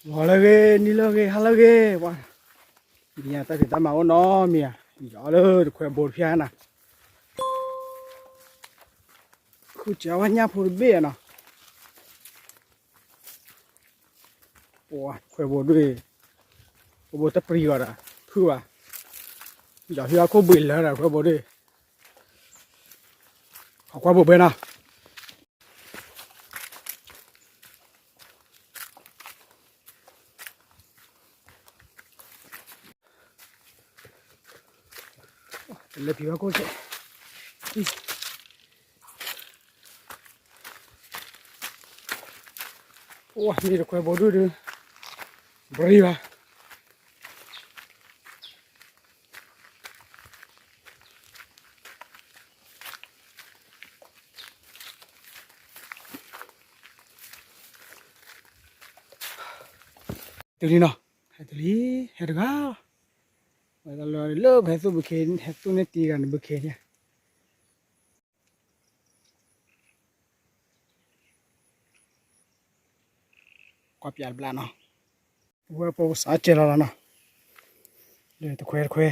ဂီၤလၢအဂ့ၤ နံၤလၢအဂ့ၤ ဟါလၢအဂ့ၤ, ပှၤ မ့ၢ်ယၤတၢ်ဖံးတၢ်မၤအိၣ်နီတမံၤဧါ, ယီၤလၢတခွဲးဘိတဖျၢၣ်နၤ, ဃုစၢၤဝဲညၣ်ဖိတဘ့ၣ်ဧါနီၤ, ပှၤခွဲးဘိဒုး, ခွဲးဘိတပြံဂီၤဒီး ဖုၣ်ဘၣ်, ယီၤဟံၣ်အခိၣ်ဘှံးလၢာ်ဒီးခွဲးဘိဒုး, ခိးကွၢ်ဘိဘဲနီၤ. လဲၤဖံးဘၣ်ခိၣ်ကဲ, အိၣ်မ့ၢ်တခွဲးဘိဒုဒု, ဘြံၤဘၣ်. တုၤလံနီၤ, ဟဲတုၤလံ, ဟဲတဂၤ, ဝဲတၢ်လၢလၢပဟဲသူၣ်ဘုခ့, ဟဲသူၣ်န့ၢ်တံၤဂၤန့ၣ်ဘုခ့န့ၣ်, ကွၢ်ပျးတဘျီနီၤ, ဝဲပစးကဲလီၤလီၤနီၤ, လၢတခွဲတခွဲ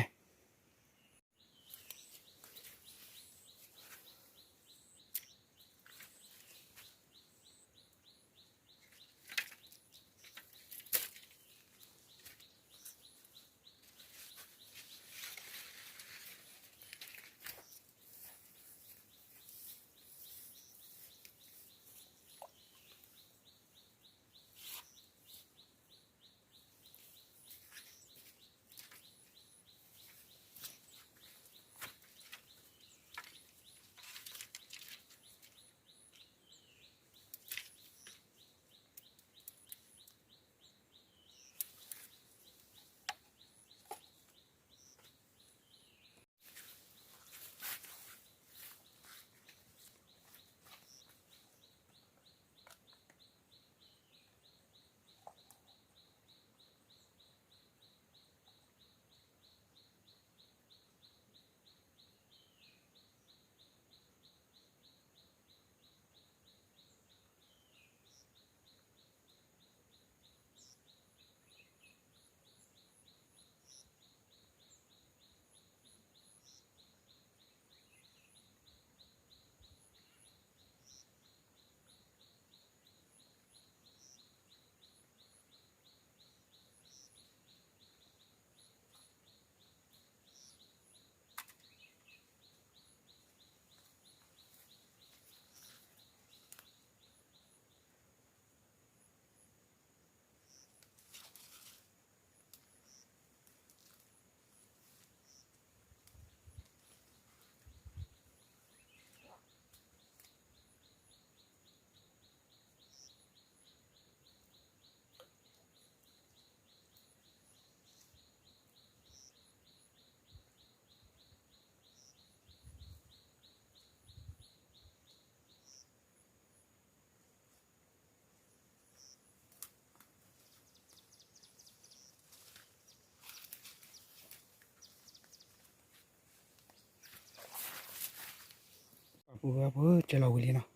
ပှၤဖိ ကဲလီၤဝံၤလံနီၤ,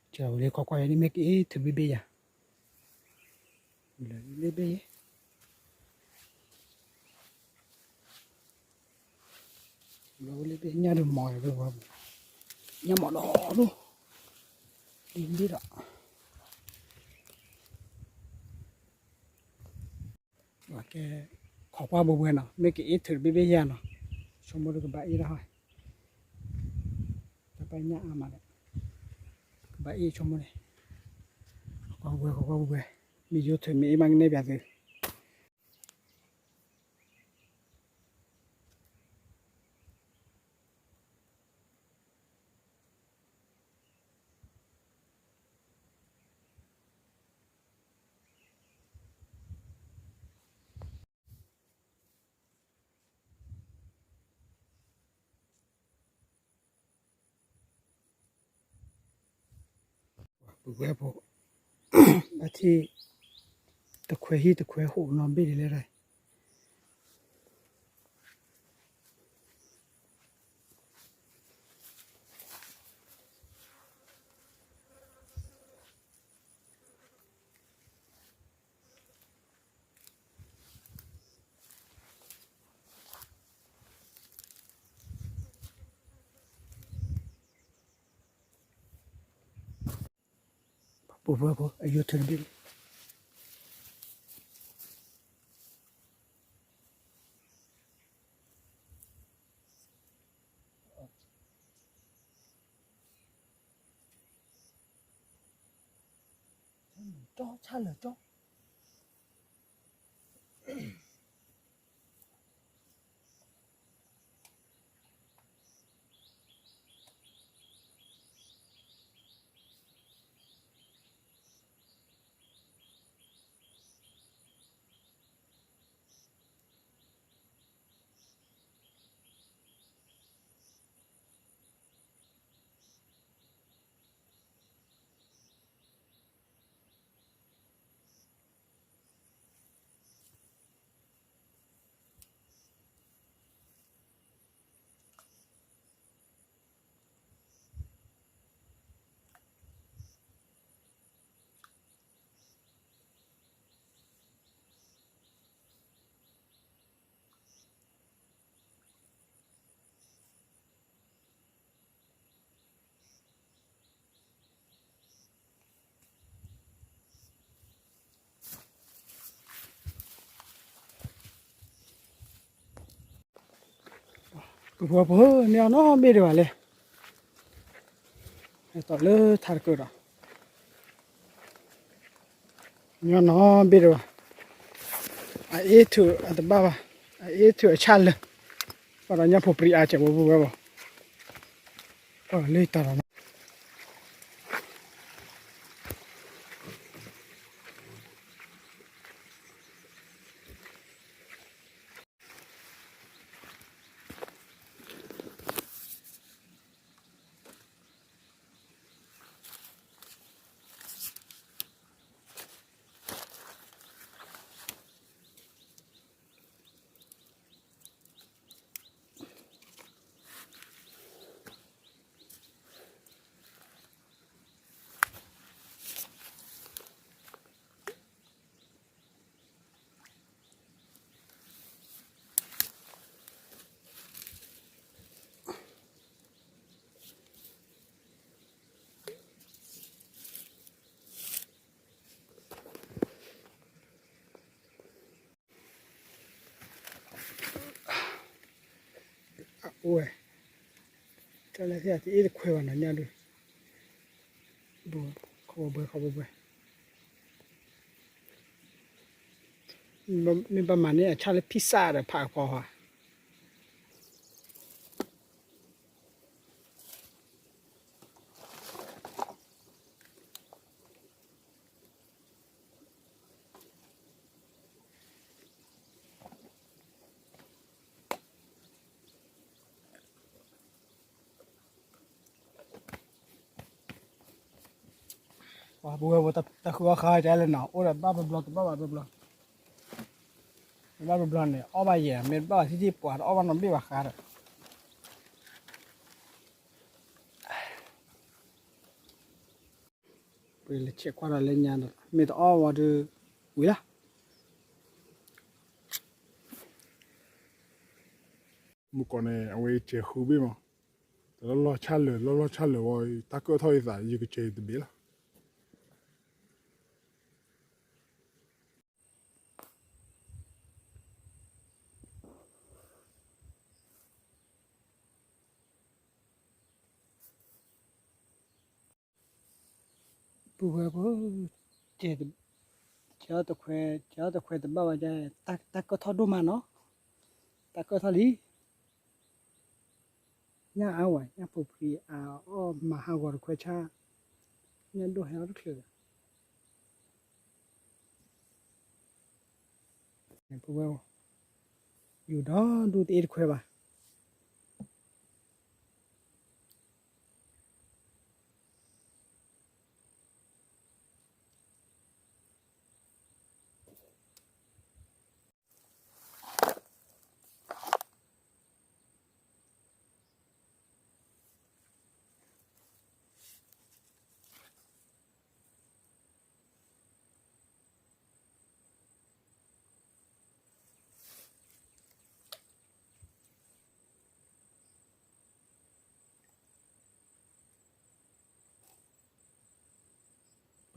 ကဲလီၤဝံၤလံ ခိးကွၢ်ယၤန့ၣ် မ့ၢ်ကအ့ၣ်ထုးဘ့ၣ်ဘ့ၣ်ယၤ, လၢလ့ဘ့ၣ်ယဲ လၢလ့ဘ့ၣ်ညၣ်ဒုးမီၤ, ညၣ်မီၤဒီးဒိၣ်, ဒ်ဒ်ဒီး ကဲ, ခိးကွၢ်ဘိဘဲနီၤ, မ့ၢ်ကအ့ၣ်ထုးဘ့ၣ်ဘ့ၣ်ယၤနီၤ, ဆိကမိၣ်ဒီးကဘၣ်အ့ၣ်ဒၣ်ဟီ, တၢ်ပညၣ်အါမးဒီး, ကဘၣ်အ့ၣ်ဆိကမိၣ်န့ၣ်, ခိးကွၢ်ဘိဘဲ, ခိးကွၢ်ဘိဘဲ, မ့ၢ်ယိၣ်ထုးမ့ၢ်အ့ၣ်မးကနဲၣ်ပၠးသု ပဝဲဖိ, ဘၣ်ထံၣ်, တခွဲဟံၣ်တခွဲဟိးနီၢ်ဘ့ၣ်ဒ်လဲၣ်ဒၣ် ပှၤ ပဝဲဖိ အယိထၢတဘ့ၣ်လီၤ. ကၠီ ဆၣ်လၢာ်ကၠီ. ပဝဲဖိ မ့ၢ်အီၤနီတဘ့ၣ်ဒံးဘၣ်လဲၣ်. ဟဲတီၢ်လၢထးတကၢၢ်ဒီး မ့ၢ်အီၤနီတဘ့ၣ်ဒံးဘၣ်. အအ့ၣ်ထုးအတဘၣ်ဘၣ်, အအ့ၣ်ထုးအဆၣ်လၢာ်, ဘၣ်ဒီးညၣ်ဖိပြံအါစဲးဝဲပဝဲဘၣ်, ပှၤလၢတၢ်ဒီးနီၤ. အိၣ်ဝဲ, တၢ်လၢသ့ၣ်အတအ့ၣ်တခွဲဘၣ်နီၤညၣ်ဒုး, ခီဘွဲခီဘွဲ, မ့ၢ်ဘၣ်မၤန့ၢ်အဆၣ်လၢ pizza ဒီးဖးကဖီဧါ. ပဝဲပတၢ်ဃုအီၣ်ဃါတလဲၣ်နီၤ, အိၣ်ဒီးဘၣ်ဘျီတဘၣ်ဘၣ်ဘျီ, တဘၣ်ဘျီန့ၣ် အီၣ်ဘၣ်ယဲၢ်, မ့ၢ်တဘၣ်ဘၣ်ထံထံပှၤတအီၣ်ဘၣ်နီတဘ့ၣ်ဘၣ်ဃါဒီး ပလဲၤဆဲးကွၢ်ဒီးလၢညါဒီး မ့ၢ်တအီၣ်ဝံၤဒီး ဝံၤလီၤ. မုၢ်ကီၢ်န့ၣ် အဝဲအံၤစဲးဃုဘ့ၣ်မး, တလီၢ်လီၢ်ဆၣ်လၢာ် လီၢ်လီၢ်ဆၣ်လၢာ်ဝံၤ တၢ်ကၢၣ်ထီၣ်အသး ယကစဲးတဘ့ၣ်လီၤ. ပဝဲဖိ, စဲးအီၣ်တခွဲ, စဲးအီၣ်တခွဲတဘၣ်ဝဲဒၣ်, တၢ်ကၢၣ်ထီၣ်ဒိၣ်မးနီၤ, တၢ်ကၢၣ်ထီၣ်လံ. ညၣ်အါဝဲ, ညၣ်ဖိပြံအါအီၣ်မၤဟးဂီၤတခွဲဆၣ်, ညၣ်ဒိၣ်ဟဲအီၣ်တချုးဒီး ပဝဲ, ယူၤဒီဒူၣ်တအ့ၣ်တခွဲဘၣ်.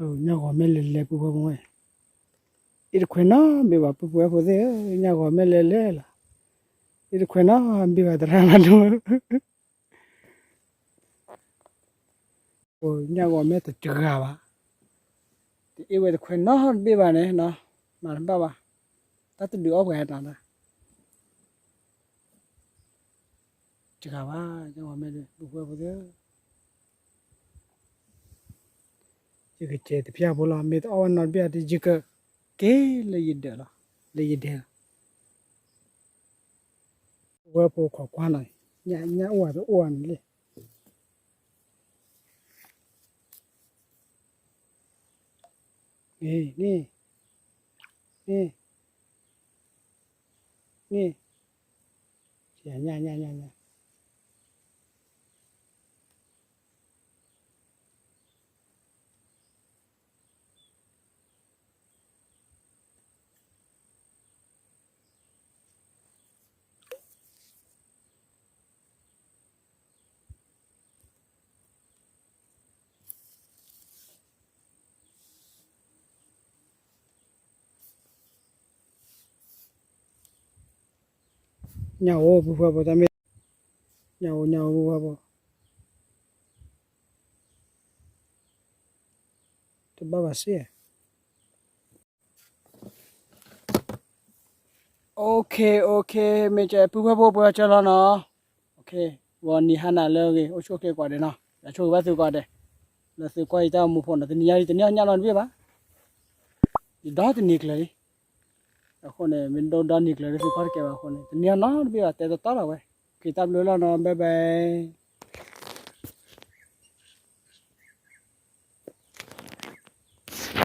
ညၣ်ဂီၤမ့ၢ်လဲၤလဲၤ ပုၢ်ဖိဝဲၢ်ဖိ, အ့ၣ်တခွဲးနီတဘ့ၣ်ဘၣ် ပုၢ်ဖိဝဲၢ်ဖိသ့ၣ်ဧၢ, ညၣ်ဂီၤမ့ၢ်လဲၤလဲၤလီၤ, အ့ၣ်တခွဲးနီတဘ့ၣ်ဘၣ် သရၣ်မၤဒိၣ်ဧၢ. ညၣ်ဂီၤမ့ၢ်တတဂၤဘၣ်, တအ့ၣ်ဝဲတခွဲးနီတဘ့ၣ်ဘၣ်န့ၣ်, မၤတဘၣ်ဘၣ်, တၢ်တဒုးအီၣ်ပှၤဟဲတၢ်, တဂၤဘၣ်, ညၣ်ဂီၤမ့ၢ်ဒုး ပုၢ်ဖိဝဲၢ်ဖိသ့ၣ်ဧၢ. ယကစဲးတဖျၢၣ်ဖိလီၤ, မ့ၢ်တအီၣ်ဝဲနီတဘ့ၣ်ဒီး ယကက့ၤလၢယဒၢးလီၤ, လၢယဒဲလီၤ. ဝဲဖိခွါကွၢ်နီၤ, ညၣ်အိၣ်ဝဲတအိၣ်ဝဲန့ၣ်လံ. န့ၣ်, န့ၣ်, န့ၣ်, ညၣ်, ညၣ်, ညၣ်, ညၣ်. ညၣ်အိၣ် ပုၢ်ဖိဝဲၢ်ဖိ တၢ်မ့ၢ်, ညၣ်အိၣ် ညၣ်အိၣ် ပုၢ်ဖိဝဲၢ်ဖိ, တဘၣ်ဘၣ်စ့ၢ်. OK, OK, မ့ၢ်ကဲ ပုၢ်ဖိဝဲၢ်ဖိ ပှဲၤအီၤကၢလီၤနီၤ. OK, ဂီၤနံၤဟါနၤလၢအဂ့ၤ အိၣ်ဆူၣ်အိၣ်ချ့ကိးဂၤဒဲးနီၤ, ယဆိၣ်ဂ့ၤဘၣ်သုကိးဂၤဒဲး, လၢသုကွၢ်ယတၢ်အိၣ်မူဖိနီၤ, တနံၤညါအံၤ တန့ၢ်အီၣ်ညၣ်နီတဘ့ၣ်ဘၣ်, ယဒီတနံၤကျၢၤလံ. အဃိန့ၣ် မ့ၢ်ဒိဒီနံၤကျၢၤလၢသုကွၢ်တကဲဘၣ်အဃိန့ၣ် တန့ၢ်အီၣ်နီတဘ့ၣ်ဘၣ် တဲတီတီလီၤဝဲ, OK, တၢ်ဘျုးလီၤနီၤ, bye bye.